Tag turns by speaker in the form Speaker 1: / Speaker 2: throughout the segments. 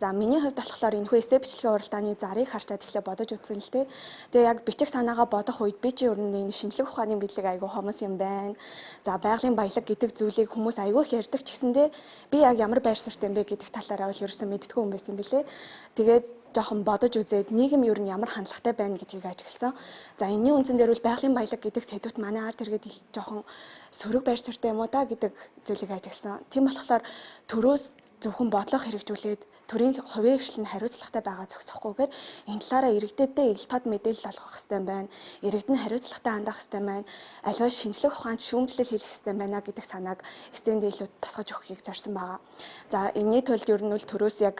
Speaker 1: За, миний хувьд болохоор энэхүү эссе бичлэгийн уралдааны зарыг харчаад эхлээ бодож үзсэн л дээ. Тэгээ яг бичих санаагаа бодох үед би чи ер нь энэ шинжлэх ухааны мэдлэг айгүй хомос юм байна. За, байгалийн баялаг гэдэг зүйлийг хүмүүс айгүй их ярьдаг ч гэсэндээ би яг ямар байр суурьтай юм бэ гэдэг талаараа бол ерөөсөө мэддэггүй юм байсан билээ. Тэгээд жоохон бодож үзээд нийгэм ер нь ямар хандлагатай байна гэдгийг ажигласан. За, энэний үндсэн дээр бол байгалийн баялаг гэдэг сэдвт манай ард иргэд жоохон сөрөг байр суурьтай юм уу да гэдэг зүйлийг ажигласан. Тийм болохоор төрөөс зөвхөн бодлого хэрэгжүүлээд төрийн хувийн хвшил нь хариуцлагатай байгаа зогсохгүйгээр энэ талаараа иргэдэдээ ил тод мэдээлэл олгох хэрэгтэй байна. Иргэд нь хариуцлагатай хандах хэрэгтэй байна. Аливаа шинжлэх ухаанд шүүмжлэл хийх хэрэгтэй байна гэдэг санааг эсэндээ илүү тусгаж өгөхийг зорьсон байгаа. За, энэний тулд ер нь бол төрөөс яг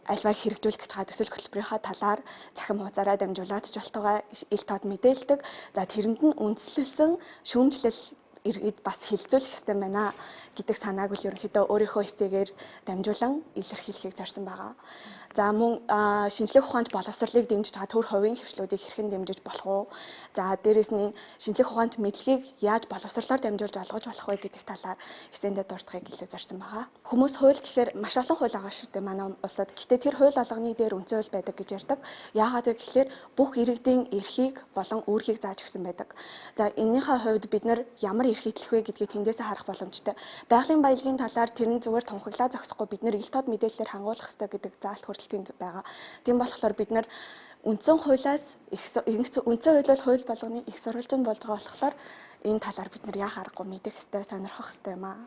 Speaker 1: альваа хэрэгжүүлэх гэж байгаа төсөл хөтөлбөрийнхаа талаар цахим хуудасаараа дамжуулаад ч болтугай ил тод мэдээлдэг. За, тэрэнд нь үндэслэлсэн шүүмжлэл иргэд бас хилцүүлэх хэрэгтэй байна гэдэг санааг л ерөнхийдөө өөрийнхөө эсэгээр дамжуулан илэрхийлэхийг зорьсон байгаа. За, мөн шинжлэх ухаанд боловсролыг дэмжиж байгаа төр хувийн хвшлүүдийг хэрхэн дэмжиж болох уу? За, дээрэс нь шинжлэх ухаанд мэдлэгийг яаж боловсролоор дамжуулж олгож болох вэ гэдэг талаар эсэндээ дурдахыг илүү зорьсон байгаа. Хүмүүс хууль гэхээр маш олон хууль байгаа шүү дээ манай улсад. Гэтэ тэр хууль болгоны дээр үндсэн хууль байдаг гэж ярьдаг. Яагаад вэ гэхээр бүх иргэдийн эрхийг болон үүргийг зааж өгсөн байдаг. За, энэнийхээ хувьд бид нар ямар эрх этлэх вэ гэдгийг тэндээсээ харах боломжтой. Байгалийн баялагын талаар тэр нь зүгээр тунхаглаа зогсохгүй, бид нар ил тод мэдээллээр хангуулах ёстой гэдэг заалт хүртэл тэнд байгаа. Тийм болохоор бид нар үндсэн хуулиас үндсэн хууль бол хууль болгоны их сурвалж нь болж байгаа болохоор энэ талаар бид нар яах аргагүй мэдэх ёстой, сонирхох ёстой юм аа.